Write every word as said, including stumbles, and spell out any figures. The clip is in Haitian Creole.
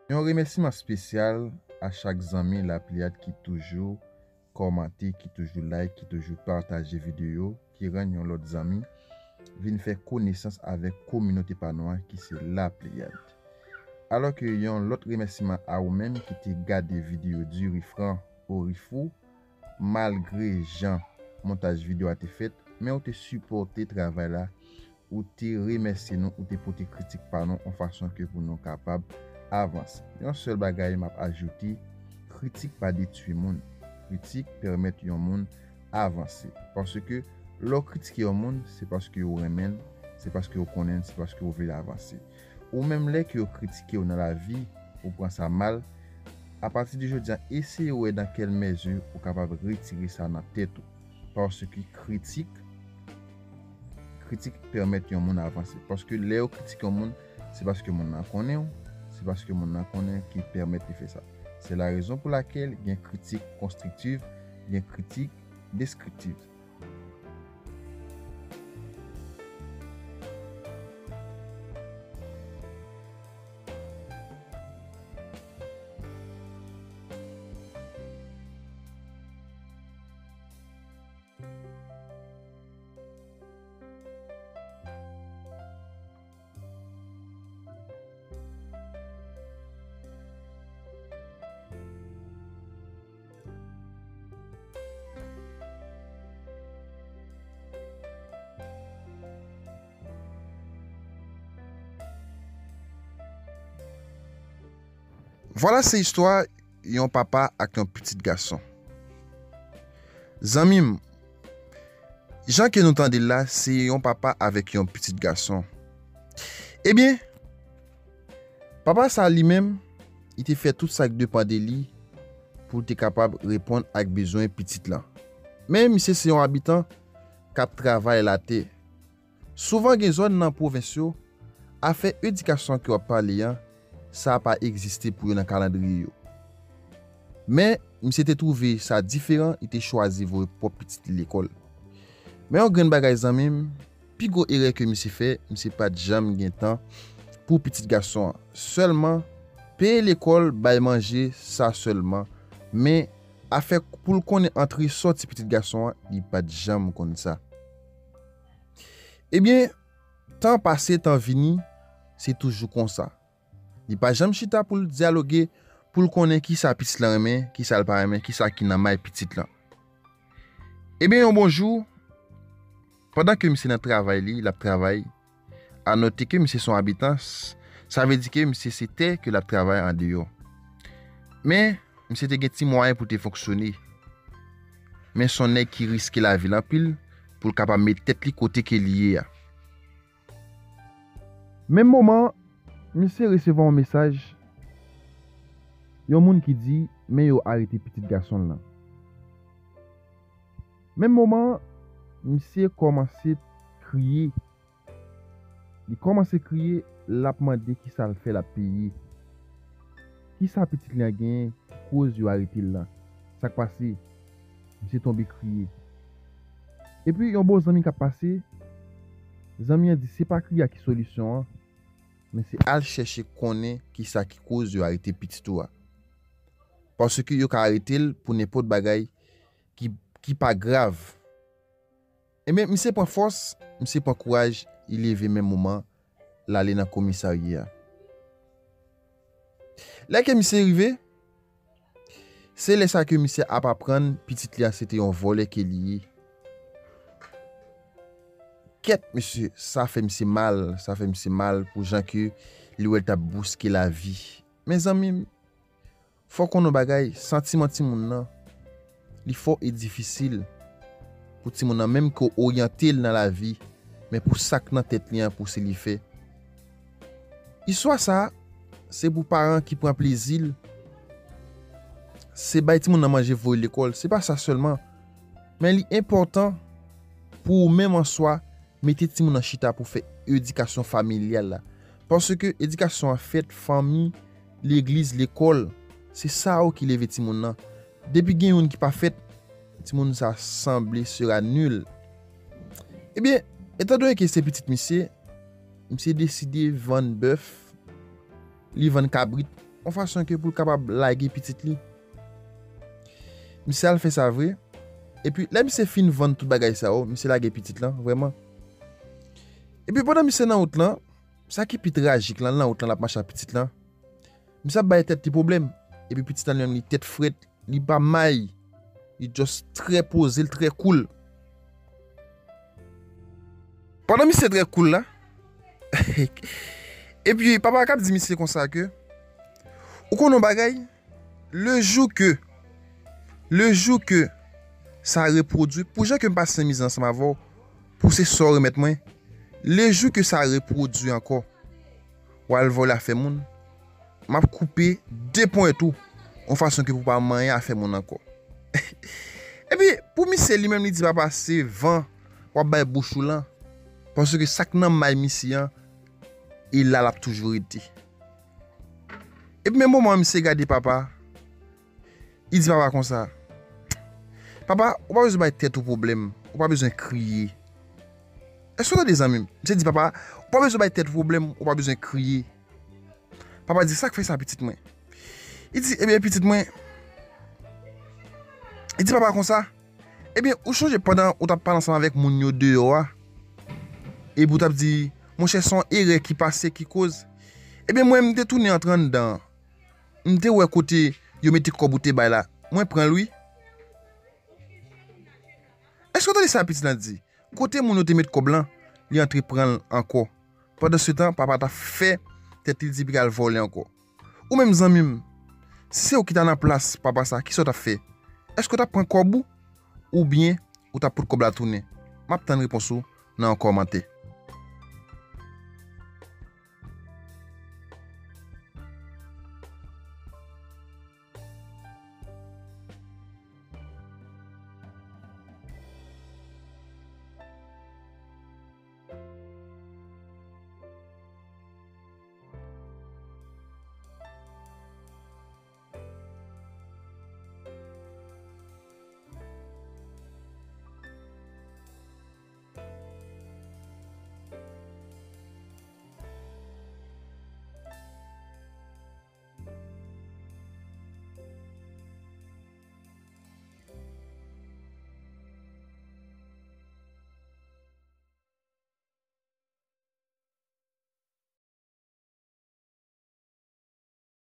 Yon remèsiman espesyal a chak zanmi Lapliyad ki toujou kòmante, ki toujou like, ki toujou pataje videyo, ki rann yon lòt zanmi vin fè konesans avèk kominote pa nou an ki se Lapliyad. Alò ke yon lòt remèsiman a ou menm ki te gade videyo Diri Fran Orifou, malgre jan montaj videyo a te fèt, men ou te sipòte travay la, ou te remèsye nou, ou te pote kritik pa nou yon fason ke pou nou kapab avanse. Yon sèl bagay m ap ajoute, kritik pa detwi moun. Kritik pèmèt yon moun avanse. Paske lè w kritike yon moun, se paske w renmen l, se paske w konnen l, se paske w vle l avanse. Ou menm lè ke yo kritike w nan lavi, ou pran sa mal, apati de jodi a, eseye wè nan kèl mezi ou kapab retire sa nan tèt ou. Paske kritik, kritik pèmèt yon moun avanse. Paske lè yo kritike yon moun, se paske moun nan konnen w, se paske moun nan konnen ki pèmèt li fè sa. Se la rezon pou lakèl gen kritik konstriktiv, gen kritik deskriptiv. Vwala se istwa yon papa ak yon pitit gason. Zanmi m, jan ke nou tande l la, se yon papa avèk yon pitit gason. Ebyen, papa sa li menm, li te fè tout sa k depann de li pou l te kapab reponn ak bezwen pitit lan. Men misye se yon abitan k ap travay latè. Souvan gen zòn nan pwovens yo, afè edikasyon ke w ap pale an, sa pa egziste pou yo nan kalandriye yo. Men, misye te twouve sa diferan, li te chwazi voye pwòp pitit li lekòl. Men yon grenn bagay zanmi m, pi gwo erè ke misye fè, misye pa t janm gen tan pou pitit gason an. Sèlman, peye lekòl, bay manje, sa sèlman. Men, afè pou l konnen antre sòti pitit gason an, li pa t janm konn sa. Ebyen, tan pase, tan vini, se toujou konsa. Li pa janm chita pou l dyaloge, pou l konnen kisa pitit lan renmen, kisa l pa renmen, kisa ki nan may pitit lan. Ebyen, yon bon jou, pandan ke misye nan travay li, l ap travay, a note ke misye se yon abitan, s-, sa vle di ke misye se tè ke l ap travay andeyò. Men, misye te gen ti mwayen pou te fonksyone. Men se yon nèg ki riske lavi l anpil pou l kapab met tèt li kote ke li ye a. Menm moman, misye resevwa yon mesaj, yon moun ki di, men yo arete pitit gason l lan. Menm moman, misye kòmanse kriye. Li kòmanse kriye, l ap mande kisa l fè l ap peye. Kisa pitit li an genyen ki koz yo arete l lan? Sa k pase? Misye tonbe kriye. Epi yon bon zanmi k ap pase, zanmi an di se pa kriye a ki solisyon an, men se al chèche konnen kisa ki koz yo arete pitit ou a. Paske yo ka arete l pou nenpòt bagay ki, ki pa grav. Ebyen, misye pran fòs, misye pran kouraj, li leve menm moman, l ale nan komisarya a. Lè ke misye rive, se lè sa ke misye ap aprann pitit li a se te yon vòlè ke li ye. Kèt, mesye, sa fè misye mal, sa fè misye mal pou jan ke li wè l t ap bouske lavi. Men zanmi m, fò w konn yon bagay, santiman timoun nan, li fò e difisil pou timoun nan, menm ke w oryante l nan lavi, men pou sa k nan tèt li an, pou se li fè. Istwa sa a, se pou paran ki pran plezi l, se bay timoun nan manje, voye l lekòl, se pa sa sèlman, men li enpòtan pou ou menm an swa, mete timoun nan chita pou fè edikasyon familyal la. Paske edikasyon an fèt fanmi, legliz, lekòl. Se sa yo ki leve timoun nan. Depi gen youn ki pa fèt, timoun sa sanble sera nil. Ebyen, etandone ke se pitit misye, misye deside vann bèf, li vann kabrit, yon fason ke pou l kapab lage pitit li. Misye al fè sa vre. Epi, lè misye fin vann tout bagay sa yo, misye lage pitit lan, vrèman. Epi, pandan misye nan wout lan, sa ki pi trajik lan, nan wout lan, l ap mache ak pitit lan. Misye ap bay tèt li pwoblèm. Epi, pitit lan, li menm, li tèt frèt, li pa may. Li just trè poze, l trè cool. Pandan misye trè cool la, epi papa k ap di misye konsa ke, ou konn yon bagay, le jou ke, le jou ke sa repwodui, pou jan ke m pase mizè ansanm avè w, pou se sa w remèt mwen, le jou ke sa repwodui ankò, w al vòlè afè moun, m ap koupe de ponyèt ou, yon fason ke pou pa manyen afè moun ankò. Epi, pou misye li menm, li di papa, se van w ap bay bouch ou lan, paske sa k nan may misye an, e la l ap toujou rete. Epi, menm moman an, misye gade papa, li di papa konsa, papa, ou pa bezwen bay tèt ou pwoblèm, ou pa bezwen kriye. Èske w tande, zanmi m? Misye di papa, ou pa bezwen bay tèt ou pwoblèm, ou pa bezwen kriye. Papa di, sa k fè sa, pitit mwen? Li di, ebyen, pitit mwen, li di papa konsa, ebyen, ou chonje pandan ou t ap pale ansanm avèk moun yo deyò a, epi ou t ap di, monchè, se yon erè ki pase ki koz. Ebyen, mwen, m te tounen antre anndan an. M te wè kote yo mete kòb ou te bay la. Mwen pran l, wi. Èske w tande sa pitit lan di? Kote moun yo te met kòb lan, li antre pran l ankò. Pandansetan, papa t ap fè tèt li di pou l al vòlè ankò. Ou menm, zanmi m, si se ou ki ta nan plas papa sa, kisa w t ap fè? Èske w t ap pran kòb ou, oubyen ou t ap pot kòb la tounen? M ap tann repons ou nan yon kòmantè.